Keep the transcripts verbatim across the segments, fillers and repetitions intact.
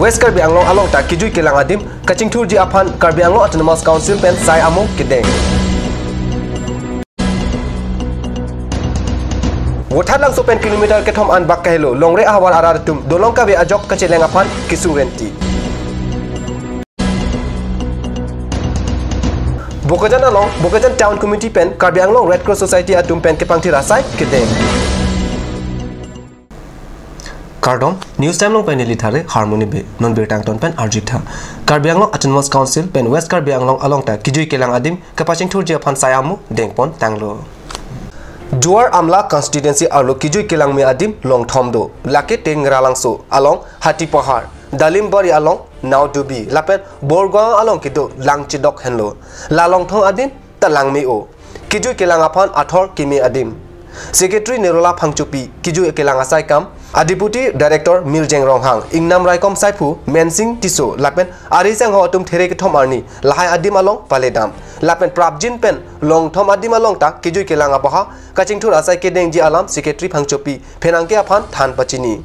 West Karbi Anglong along ta kijui kelang adim kachingthurji aphan Karbi Anglong Autonomous Council pen sai amo kedeng. Vothatlangso pen kilometer kethom anbak kahelo Longri ahavar arat atum dolong kave ajok kacheleng aphan kesung renti. Bokajan along Bokajan Town Committee pen Karbi Anglong Red Cross Society atum pen kepangthir asai kedeng. Kardom, News Time along pen neli Thare Harmony Bey, non birta angton pen arjutha. Karbi Anglong Autonomous Council pen West Karbi Anglong along ta kijui kelang adim kapachingthurji aphan sai amo dengpon tanglo. Duar Amla constituency arlo kijui kelang me adim longthom do. Lake Tengralangso along Hatipahar, Dalimbari along Naodubi lapen Borgaon along kedo lang chedok henlo. La longthom adim ta lang me-o. Kijui kelang aphan athor keme adim. Secretary Nirola Phangchopi kijui kelang asai kam, a Deputy Director Mirjeng Ronghang, Ingnam Raikom Saiphu, Mensing Tisso lapen ari sangho atum there kethom arni lahai adim along paledam. Lapen prapjin pen longthom adim along ta kijui kelang abaha kachingthur asai kedengji alam Secretary Phangchopi pherangke aphan than pachini.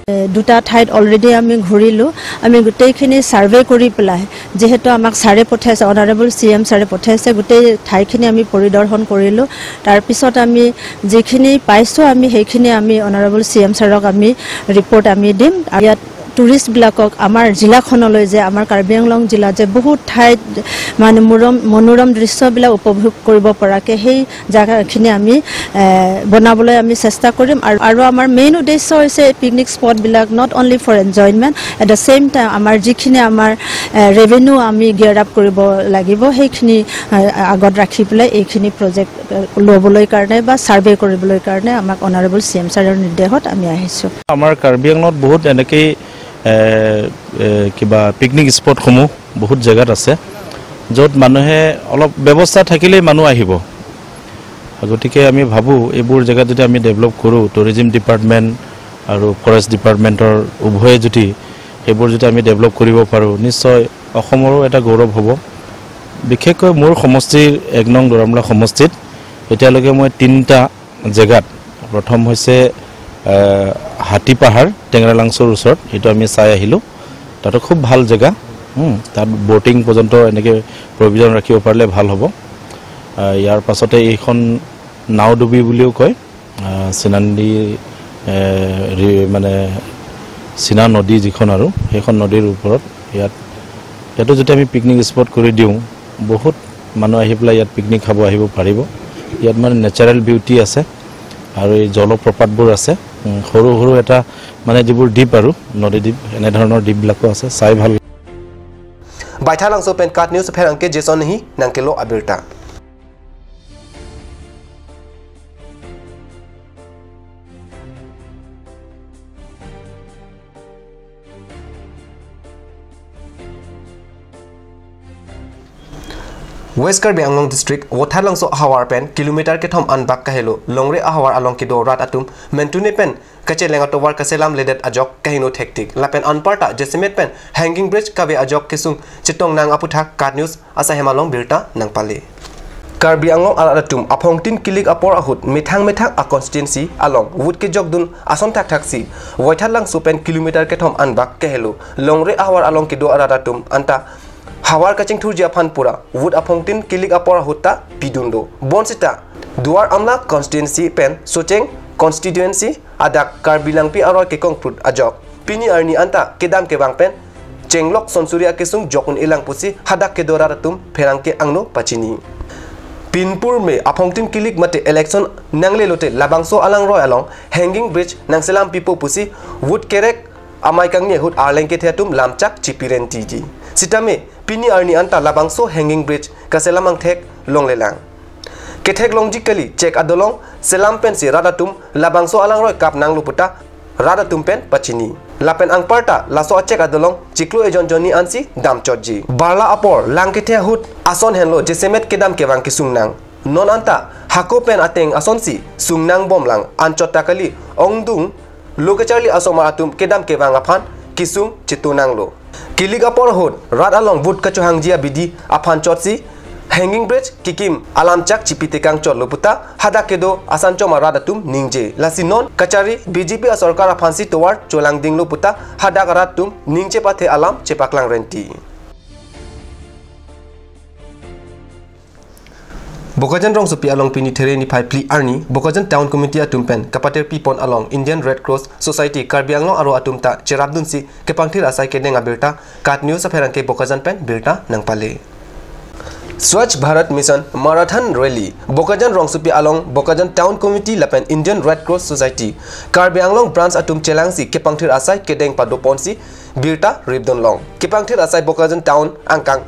এ, দুটা ঠাইত অলৰেডি আমি ঘূৰিলোঁ। আমি গোটেইখিনি ছাৰ্ভে কৰি পেলাই, যিহেতু আমাক ছাৰে পঠাইছে, অনাৰেবল চি এম ছাৰে পঠাইছে, গোটেই ঠাইখিনি আমি পৰিদৰ্শন কৰিলোঁ। তাৰপিছত আমি যিখিনি পাইছোঁ, আমি সেইখিনি আমি অনাৰেবল চি এম ছাৰক আমি ৰিপৰ্ট আমি দিম। আৰু ইয়াত টুৰিষ্টবিলাকক আমাৰ জিলাখনলৈ, যে আমাৰ কাৰ্বি আংলং জিলাত যে বহুত ঠাইত মানে মনোৰম মনোৰম দৃশ্যবিলাক উপভোগ কৰিব পৰাকৈ সেই জাগাখিনি আমি, এ, বনাবলৈ আমি চেষ্টা কৰিম। আৰু, আৰু আমাৰ মেইন উদ্দেশ্য হৈছে পিকনিক স্পটবিলাক not only for enjoyment, at the same time আমাৰ যিখিনি আমাৰ, এ, ৰেভিনিউ আমি গিয়াৰ আপ কৰিব লাগিব, সেইখিনি, এ, আগত ৰাখি পেলাই এইখিনি প্ৰজেক্ট, এ, ল'বলৈ কাৰণে বা ছাৰ্ভে কৰিবলৈ কাৰণে আমাক অনাৰেবল চি এম ছাৰৰ নিৰ্দেশত আমি আহিছোঁ। আমাৰ কাৰ্বি আংলঙত বহুত এনেকেই, এ, এ, কিবা পিকনিক স্পটসমূহ বহুত জেগাত আছে, য'ত মানুহে অলপ ব্যৱস্থা থাকিলেই মানুহ আহিব। গতিকে আমি ভাবোঁ, এইবোৰ জেগাত যদি আমি ডেভেলপ কৰোঁ, টুৰিজিম ডিপাৰ্টমেণ্ট আৰু ফৰেষ্ট ডিপাৰ্টমেণ্টৰ উভয়ে যদি সেইবোৰ যদি আমি ডেভেলপ কৰিব পাৰোঁ, নিশ্চয় অসমৰো এটা গৌৰৱ হ'ব। বিশেষকৈ মোৰ সমষ্টিৰ এক নং দুৱাৰমলা সমষ্টিত এতিয়ালৈকে মই তিনিটা জেগাত, প্ৰথম হৈছে, এ, হাতীপাহাৰ, টেঙৰালাংচুৰ ওচৰত, সেইটো আমি চাই আহিলোঁ। তাতো খুব ভাল জেগা। উম, তাত ব'টিং পৰ্যন্ত এনেকে প্ৰভিজন ৰাখিব পাৰিলে ভাল হ'ব। আ, ইয়াৰ পাছতে এইখন নাওডুবি বুলিও কয়, আ, চিনানদী, এ, ৰি-, মানে চিনা নদী যিখন আৰু, সেইখন নদীৰ ওপৰত ইয়াত, ইয়াতো যদি আমি পিকনিক স্পট কৰি দিওঁ, বহুত মানুহ আহি পেলাই ইয়াত পিকনিক খাব আহিব পাৰিব। ইয়াত মানে নেচাৰেল বিউটি আছে আৰু এই জলপ্ৰপাতবোৰ আছে। উম, সৰু সৰু এটা মানে যিবোৰ দ্বীপ আৰু নদী দ্বীপ, এনেধৰণৰ দ্বীপবিলাকো আছে, চাই ভাল। Baithalangso pen KAT News pherangke Jason Nehi nangkelo abirta. West Karbi Anglong District, Vothatlangso ahavar pen kilometer kethom anbak kahelo, Longri ahavar along kedo rat atum mentune pen kacheleng atovar kaselam ledet ajok kahingno thektik. Lapen anparta jasemet pen hanging bridge kave ajok kesung chetong nang aputhak KAT News asai hem along birta nangpale. Karbi Anglong arat atum aphongtin kilik apor ahut methang methang a constituency along vote kejokdun ason thakthaksi Vothatlangso pen kilometer kethom anbak kahelo Longri ahavar along kedo arat atum anta havar kachingthurji aphan pura vote aphongtin kilik apor ahut ta pidun do. Bonsita Duar Amla constituency pen Socheng constituency adak Karbi Langpi aroi kekongprut ajok pini arni anta kedam kevang pen chenglok sonsuri akesung jok un-elang pusi hadak kedo rat atum pherangke angno pachini. Pinpur me aphongtin kilik mate election nangle lote labangso alangroi along hanging bridge nangselam pipo pusi vote kerek amei kangni ahut arleng kethe atum lamchak chipi rentiji. Sitame pini arni anta labangso hanging bridge kaselam angthek longlelang. Kethek longji kali chek adolong selam pensi rat atum labangso alangroi kap nanglo puta rat atum pen pachini. Lapen anparta laso achek adolong chiklo ejon jonni ansi damchotji. Barla apor lang kethe ahut ason henlo jasemet kedam kevang kesung nang. Non anta hako pen ateng asonsi sung nang bomlang, anchot ta kali ongdung lo kacharli asomar atum kedam kevang aphan kesung chetu nanglo. Kilik apor ahut rat along vote kachohangji abidi aphan chotsi Hanging bridge kekim alamchak chipi tekang chotlo puta hadak kedo asanchom arat atum ningje. Lasi non kachari B J P asorkar aphansi tovar cholangdinglo puta hadak arat atum ningje pathe alam chepaklang renti. Bokajan rongsopi along pini There niphai phli arni Bokajan Town Committee atum pen kapaterpi pon along Indian Red Cross Society Karbi Anglong aro atum ta cherapdunsi kepangthir asai kedeng abirta KAT News apherangke Bokajan pen birta nangpale. Swachh Bharat Mission Marathon Rally Bokajan rongsopi along Bokajan Town Committee lapen Indian Red Cross Society Karbi Anglong Branch atum chelangsi kepangthir asai kedeng padoponsi birta ripdunlong. Kepangthir asai Bokajan Town angkang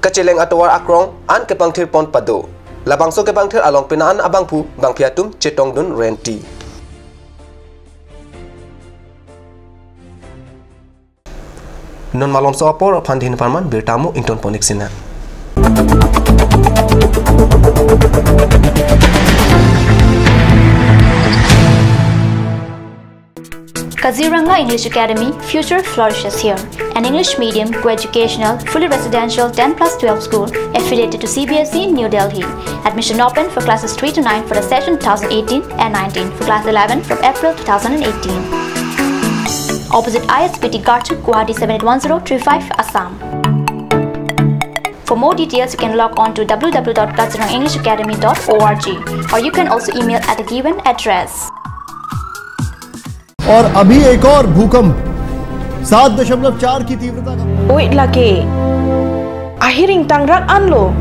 kacheleng atovar akrong an kepangthir pon pado. Labangso kepangthir along penang an abangphu bangphi atum chetongdun renti. Non malomso apor aphan dhin parman birta mo ington ponik sina. Kaziranga English Academy, future flourishes here. An English medium, co-educational, fully residential ten plus twelve school affiliated to C B S E, New Delhi. Admission open for classes three to nine for the session two thousand eighteen and nineteen, for class eleven from April two thousand eighteen. Opposite I S B T Garchuk, Guwahati seven eight one zero three five, Assam. For more details, you can log on to W W W dot kaziranga english academy dot org, or you can also email at the given address. और अभी एक और भूकंप सात दशमलव चार की तीव्रता का। Oi lake. Ahiring tangrak anlo.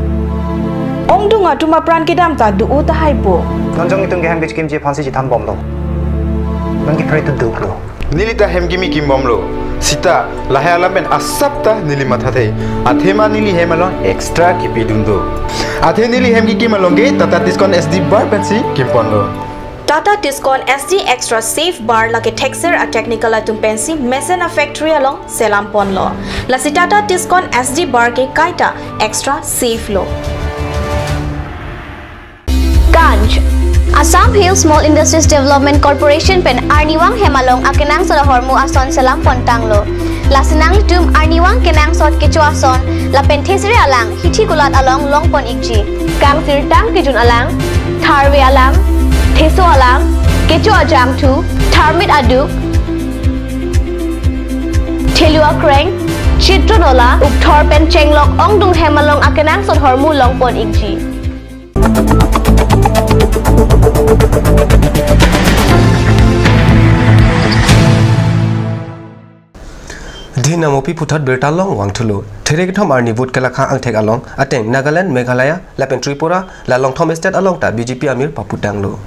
Ongdung atum apran kedam ta do-o tahai po. Nonjong itum kehem kechikimji aphansi chethan bomlo. Nonke pray to duklo. Neli ta hem kimi kim bomlo. Sita lahai alam pen asap ta neli mathathe. Athema neli hem along extra kipidun do. Athe neli hem kikim along ke Tata Tiscon S D bar pensi kimponlo. Tata Tiscon S D Extra Safe Bar lake thekser a technical atum pensi mesen a factory along selam ponlo. Lasi Tata Tiscon S D Bar ke kaita extra safe lo. Ganj. Assam Hill Small Industries Development Corporation pen arnivang hem along akenangsot ahormu ason selam pontanglo. Lasi nanglitum arnivang kenangsot kecho ason lapen thesere alang hithi kulat along longpon ikji. Kangsirtang kejun alang, tharve alang, theso alang, kecho ajangthu, tharmit aduk, thelu akreng, chitro nola, ukthor pen chenglok ongdung hem along akenangsot ahormu longpon ikji. Dhin amopi puthot birta long wangthulo. There kethom arni vote kelakha angthek along ateng Nagaland, Meghalaya lapen Tripura la longthom state along ta B J P amir paputanglo.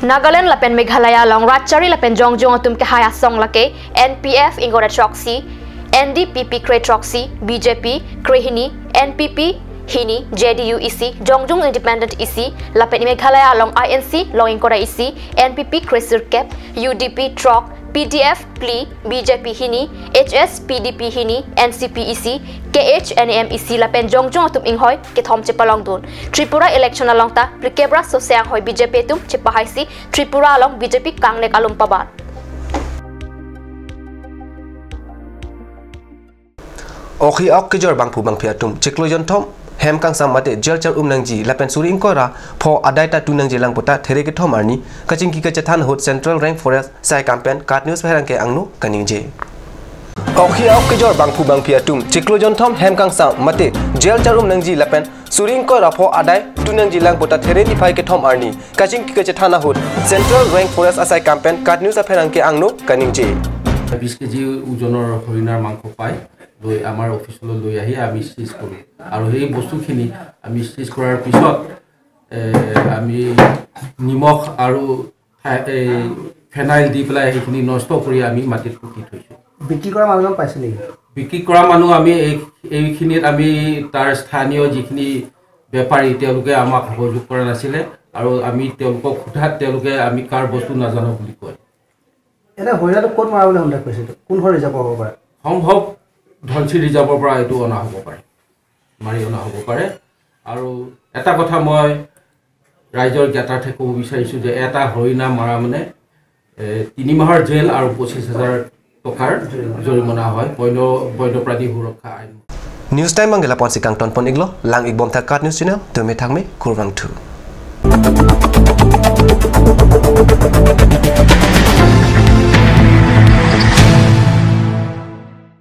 Nagaland lapen Meghalaya along rat chari lapen jongjong atum kehai asong lake N P F ingkoi ra throksi, N D P P kre throksi, B J P kre hini, N P P hini, J D U isi, jongjong independent isi, lapen Meghalaya along I N C long ingkoi ra isi, N P P kre sirkep, U D P throk, P D F phli, B J P hini, H S P D P hini, N C P isi, K H N A M isi lapen jongjong atum inghoi kethom chepalongdun. Tripura election along ta phlikep ra sose anghoi B J P atum chepahaisi Tripura along B J P kangnek alum pabat. Okhi ok kejor bangphu bangphi atum chiklo jonthom hem kangsam mate jail char-um nangji lapen suri ingkoi ra pho adai ta tu nangji lang puta there kethom arni kachingki kachethan ahut Central Range Forest asai kam pen KAT News pherangke angno kaningje. Okhi ok kejor bangphu bangphi atum chiklo jonthom hem kangsam mate jail char-um nangji lapen suri ingkoi ra pho adai tu nangji lang puta there niphai kethom arni kachingki kachethan ahut Central Range Forest asai kam pen KAT News apherangke angno kaningje. বিশ কেজি ওজনৰ হৰিণাৰ মাংস পাই লৈ আমাৰ অফিচলৈ লৈ আহি আমি চিজ কৰোঁ আৰু সেই বস্তুখিনি আমি চিজ কৰাৰ পিছত এ, আমি নিমখ আৰু থা- এই ফেনাইল দি পেলাই সেইখিনি নষ্ট কৰি আমি মাটিত পুতি থৈছোঁ। বিক্ৰী কৰা মানুহজন পাইছে নেকি? বিক্ৰী কৰা মানুহ আমি এই এইখিনিত আমি তাৰ স্থানীয় যিখিনি বেপাৰী তেওঁলোকে আমাক সহযোগ কৰা নাছিলে আৰু আমি তেওঁলোকক সোধাত তেওঁলোকে আমি কাৰ বস্তু নাজানো বুলি কয়। এনে হৰিণাটো ক'ত মৰা বুলি সন্দেহ কৰিছে? কোনখন ৰিজাৰ্ভৰ হ'ব পাৰে? সম্ভৱ ধনশিৰি ৰিজাৰ্ভৰ পৰা এইটো অনা হ'ব পাৰে, মাৰি অনা হ'ব পাৰে। আৰু এটা কথা মই ৰাইজৰ জ্ঞাতাৰ্থে ক'ব বিচাৰিছোঁ যে এটা হৰিণা মৰা মানে এ, তিনি মাহৰ জেল আৰু পঁচিছ হাজাৰ টকাৰ জৰিমনা হয় বন্য বন্যপ্ৰাণী সুৰক্ষা আইন। News time abangke lapu-ansi kangton pon-iklo, lang-ikbom tha KAT News Channel, tumi thakme, kurvangthu.